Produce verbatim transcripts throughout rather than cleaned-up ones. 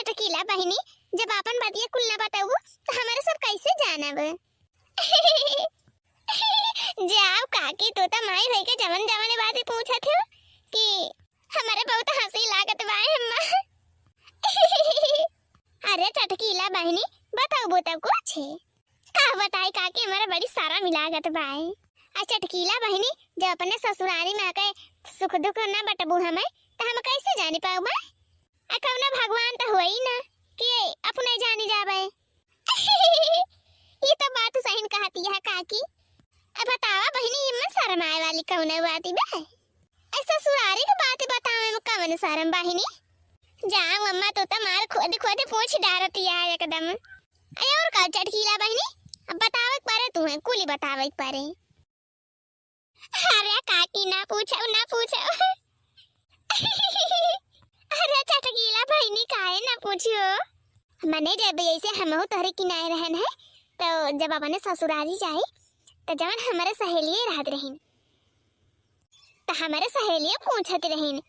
चटकीला बहिनी, जब आपन बतिया कुल ना बताऊ, तो हमरे सब कैसे जानब? जाओ काकी, तू तो माई भई के जवन जवन बात पूछत हो कि हमरे बहुत हँसी लागत बा अम्मा। अरे चटकीला बहिनी, बताऊ बोता कुछ। का बताई काकी, हमरे बड़ी शरम लागत बा। आ चटकीला बहिनी, जब अपने ससुरारी में आके सुख दुख ना बटबू हमें, तो हम कैसे जानी पाऊ बा? आ कौनो भगवान तो होई ना कि अपने जानी जावे। ई तो बात सही कहती है काकी। अब बतावा बहिनी, इमन शरमाए वाली कौनो बात बा? ऐ ससुरारी के बात बतावे में कौन शरम बहिनी? जा अम्मा, तू तो मार खोद खोद पूछ डारती है एकदम। अरे और का चटकीला बहिनी, अब बतावे के परे तू है, कुली बतावे के परे। अरे काकी ना पूछो, ना पूछो। अरे चटकीला बहिनी काहे ना पूछियो? मने जब ऐसे हमहू तोहरे किनारे रहन है, तो जब अपने ससुरारी जाए, तो जवन हमरे सहेलिये रहत रहिन, तो हमरे सहेलिये पूछत रहिन,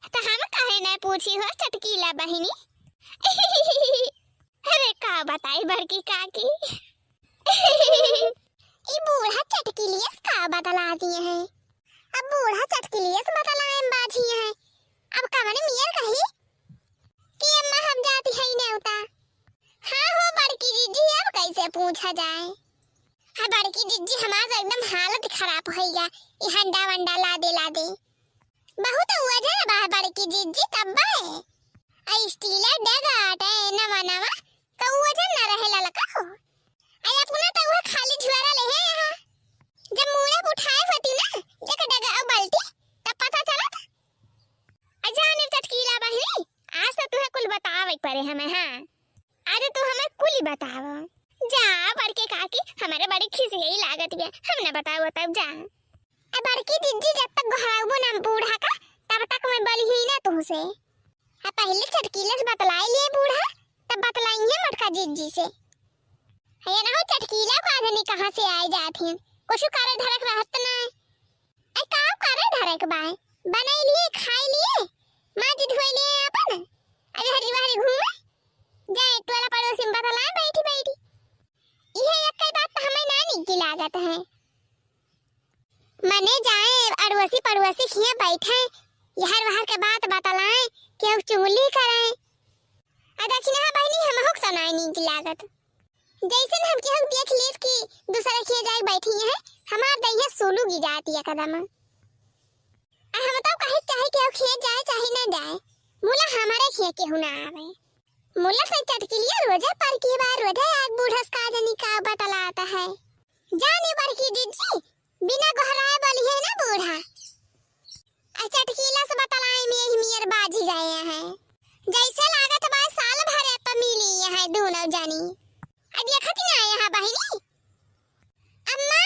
तो हम काहे ना पूछी हो चटकीला बहिनी? अरे का बताई बड़की काकी। ई बूढ़ा चटकीलियस का बतला दिए हैं। अब बूढ़ा चटकीलियस बतलाए में बाझी है। अब कवन मियर कही कि अम्मा हम जाती है नेवता। हाँ हो बड़की जिज्जी, अब कैसे पूछा जाए? हाँ बड़की जिज्जी, हमार तो एकदम हालत खराब होइगा, ई हंडा वंडा लादे लादे। बहुत वजन बा बड़की जिज्जी, तब्बे। आ स्टील डेग आटे नवा नवा, तो वजन ना रहे ललका हो। आ अपना तो वह खाली झुआरा ले है यहाँ। जब मुड़े उठाए होती ना, एक डेग और बाल्टी, तब पता चलत। आ जाने चटकीला बहिनी, आज तो तुहे कुल बतावे परे हमें, हाँ। आज तू हमें कुली बताव। जा बड़के काकी, हमारे बड़ी खिसियाई लागत बिया, हम ना बताओ तब जा। ए बड़की जिज्जी, जब तक गोहराउबो ना बूढ़ा का, तब तक मैं बलिही ना तुहसे। आ पहले चटकीला से बतलाई लिए बूढ़ा, तब बतलाई है मोटका जिज्जी से। ये ना हो चटकीला को आदमी कहाँ से आए जात हैं, कुछ करे धरक रहत ना है। ए, का करे धरे के बाय? बनाई लिए, खाई लिए, माजी धोई लिए अपन। अरे हरी बहरी घूमे। जाए टोला पड़ोसी में बतलाए बैठी बैठी। इहे एक कई बात तो हमें ना निक लागत है। मने जाए अड़ोसी पड़ोसी खिया बैठे, यहर वहर के बात बतलाए, केहू चुगली करे। आ दक्षिणा बहिनी हमहू के तो ना निक लागत। जैसन हम केहू देख लेत कि दूसरा खिया जाए बैठी है, हमार दहिया सुलुगी जाती एकदम। आ हम तो कहे चाहे केहू खिया जाए चाहे ना जाए, मुला हमारे खिया केहू ना आवे। मुला तो चटकिलिया रोजे पर की बार रोजे आग बूढ़स का जनी का बतलाता है। जाने बड़की जिज्जी, बिना गोहराए बलिहे ना बूढ़ा। आ चटकीला से बतलाई में यही मियर बाजी गए हैं। जैसे लागत बा साल भरे पे मिली यहाँ दोनों जनी। आ देखत ना यहाँ बहिनी। अम्मा,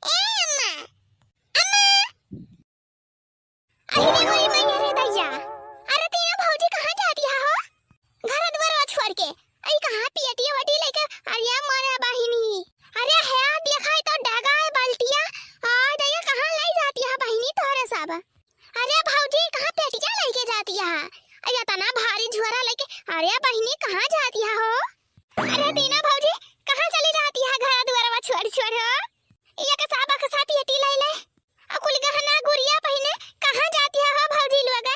ए अम्मा, अम्मा। अरे रे मोरी मैया रे दैया। अरे तीनों भौजी कहाँ जाती है हो? घर दुआर छोड़ के। आई कहाँ पियटिया वटी लेके? अरे मोरे बहिनी। अरे है देखा तो डगा है बल्टिया। आ दैया कहाँ लाई जाती है बहिनी तोरे सब? अरे भौजी कहाँ पेटिया लेके जाती है? अरे इतना भारी झोरा लेके। अरे बहिनी कहाँ जाती है हो? अरे तीनों भौजी कहाँ चली जाती है घर दुआरवा छोड़ छोड़ हो? ये कसा बकसा पेटी ले ले। आ कुल गहना गुरिया पहिने कहाँ जाती है हो भौजी लोग?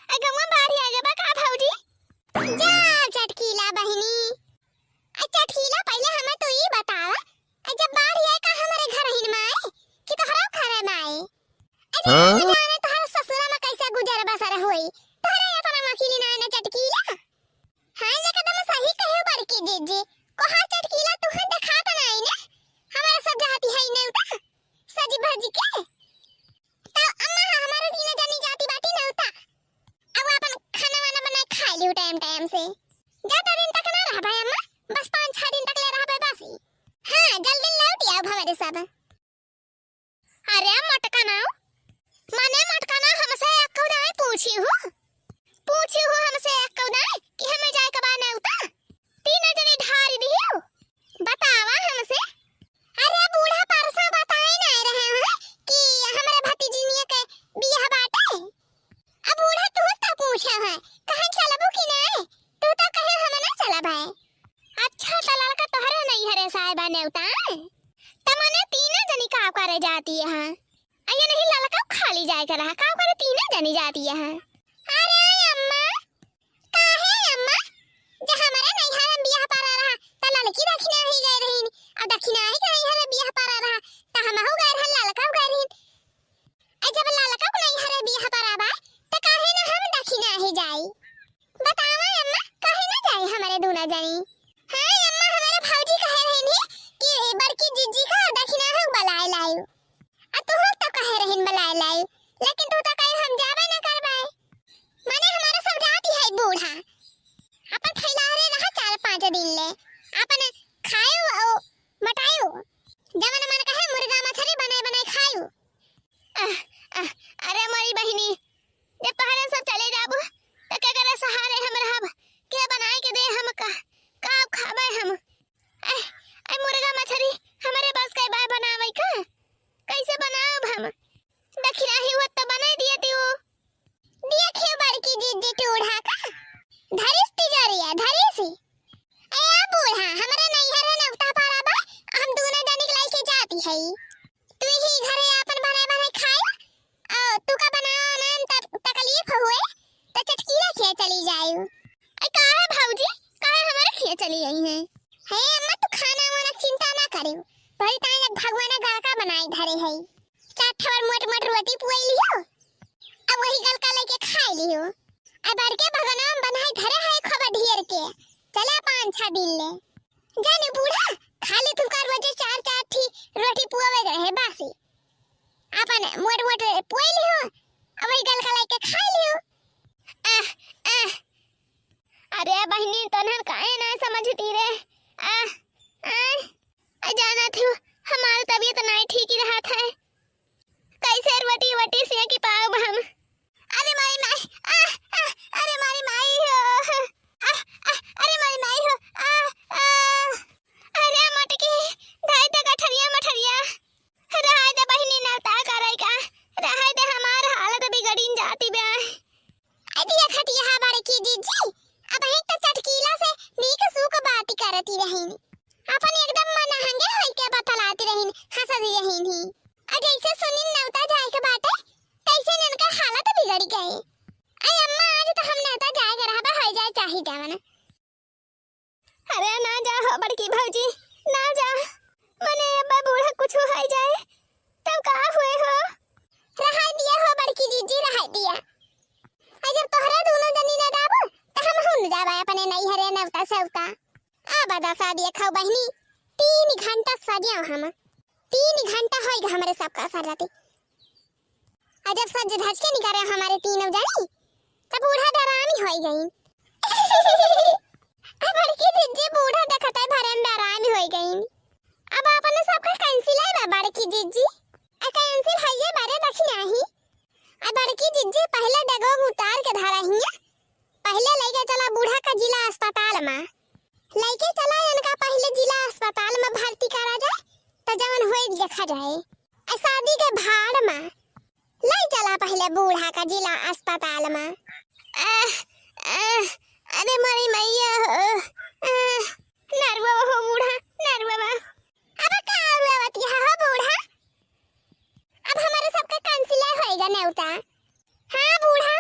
ए गौवा बाढ़ आ गया बा का भौजी? जा चटकीला बहिनी। ए चटकीला पहले हमें तो ये बतावा, ए जब बाढ़ आए का हमारे घर हिन में आए कि तोहरा घर में आए? ए हाँ? जाने तोहरा ससुरा में कैसे गुजर बसर होई, तोहरा इतना वकील ना ना चटकीला। हाँ, एकदम सही कहे बड़की जिज्जी। कोहा चटकीला तुहे देखात नाई ने? हमारे सब जाती है नेवता, सजी भजी के। तो अम्मा, हाँ, हमारे तीनों जनी जाती बाटी नेवता। अब अपन खाना वाना बनाए खा लियो टाइम टाइम से। ज्यादा दिन तक ना रह भाई अम्मा, बस पाँच छह दिन तक ले रह भाई बस। हाँ, जल्दी लौट आओ हमारे सब। अरे मटकना, मने मटकना हमसे एक्को नाई पूछी हो, पूछी हो हमसे एक्को नाई कि हमें जाए के बा नेवता? तीन जने ढारी दियो, बतावा हमसे। अरे बूढ़ा परसों बताए नाई रहे हैं कि हमरे भतीजिनिया के बियाह बाटे। अब बूढ़ा तुहस तो पूछे हैं, कहाँ चलबू कि नाई? तू तो चला, का करे तीनों जनी जाती है? अरे अम्मा, काहे अम्मा? जब हमरे नैहर में बियाह पड़ा रहा, त ललकी दखिनाही गए रहिन, अब दखिनाही के नैहर में बियाह पड़ा रहा, त हमहू गए रहन, ललका गए रहिन। आ जब ललका के नैहर में बियाह पड़ा बा, त काहे ना हम दखिनाही जाई? बतावा अम्मा, काहे ना जाई हमरे दूना जनी? हाँ अम्मा, हमरे भौजी कहे रहिन ही कि बड़की जिज्जी का दखिनाही बलाए लायू। आ तू तो कहे रहिन बलाए लायू, लेकिन तू तो कहे हम जाबे ना करबे। माने हमारा सब जाति है बूढ़ा। अपन फैलारे रहा चार पाँच दिन ले, अपन खायू और मोटायू, जवन मन कहे मुर्गा मछली बनाए बनाए खायू। आह, आह, अरे मोरी बहिनी, जब तोहरे सब चले जाबू, त केकरे सहारे हम रहब? के बनाए के दे हमका? का खाबे हम? आह, आह, मुर्गा मछली हमरे बस के बाय बनावे का? कैसे बनाब हम? दखिनाही हुआ त बनाई दिया दियो। दिया खेव बड़की जिज्जी टूढ़ा का? धरिस तिजोरिया, धरिस। ए बूढ़ा, हमरे नैहर में नौता पड़ा बा, हम दूना जनी के लइके जाती है। तू ही घरे आपन बने बने खाए, और तू का बनावे में तक-, तकलीफ हुए, त चटकीला खिया चली जायू। ए, काहे भौजी, काहे हमारे खिया चली आई हैं? हे अम्मा, तू खाना वाना चिंता ना करियो, तोरी ताई एक भगवान गड़का बनाई धरे है। चार ठवर मोट मोट रोटी पुआई लियो, अब वही गलका लेके खाई लियो। अब बड़के भगवान बनाई धरे है खूब ढेर के, चला पाँच छह दिन ले। जाने बूढ़ा, खाली तुमका रोजे चार चार ठी रोटी पुआवे के रहे बासी। अपन मोट मोट पुआई लियो, अब वही गलका लेके खाई लियो। आह, आह। अरे बहिनी, तनहन काहे ना समझती रे? आह, आह। आ जाना थी, हमार तबीयत नाई ठीक ही रहत है। कैसे रोटी वोटी सेंकी पाउब हम? अरे माई माई, आ, आ, अरे माई माई हो, आ, आ, अरे माई माई हो, आ, आ। अरे मटकी, धाई दे गठरिया मठरिया। रहाई दे बहिनी, नौता करे का, रहाई दे, हमार हालत बिगड़िन जाती बे। अरे खटिया बड़की जिज्जी, अब ही तो चटकीला से नीक सूक बात करती रहीन। अपन एकदम मन हंगे होई के बतलाती रहीन, हंसती रहीन ही। आ जैसे सुनिन नौता जाए के बाटे, तैसे इनका हालत बिगड़ गए। आई अम्मा, आज तो हम नौता जाए के रहबा, हो जाए चाहे जवन। अरे ना जा हो बड़की भौजी, ना जा। मने अब्बा बूढ़ा कुछ हो जाए, तब का हुए हो? रहाई दिया हो बड़की जिज्जी, रहाई दिया। आ जब तोहरा दोनों जनी ना जाबो, त हम हुन जाबा अपने नैहरे नौता सौता। आ बदा शादी खाओ बहिनी, तीन घंटा सजे हम। तीन घंटा होई ग हमरे सबका सरती। आ जब सज धज के निकरे हमारे तीनों जनी, तब बूढ़ा डरामी होई गई। अब बड़की जिज्जी बूढ़ा देखते भरे में डरामी होई गई। अब आपन सबका कैंसिल है बा बड़की जिज्जी। आ कैंसिल है ये बारे दखिनाही। आ बड़की जिज्जी पहले डगो उतार के धरा हिया। पहले लेके चला बूढ़ा का जिला अस्पताल में। लेके चला इनका पहले जिला अस्पताल में भर्ती करा जाए, त जवन होई देखा जाए। आ शादी के भाड़ में ले चला पहले बूढ़ा का जिला अस्पताल में। आह, आह, अरे मोरी मैया हो, आह, नरवा हो बूढ़ा, नरवा। अब का रोवत यहाँ हो बूढ़ा? अब हमारे सबका कैंसिल होएगा नेवता। हाँ बूढ़ा,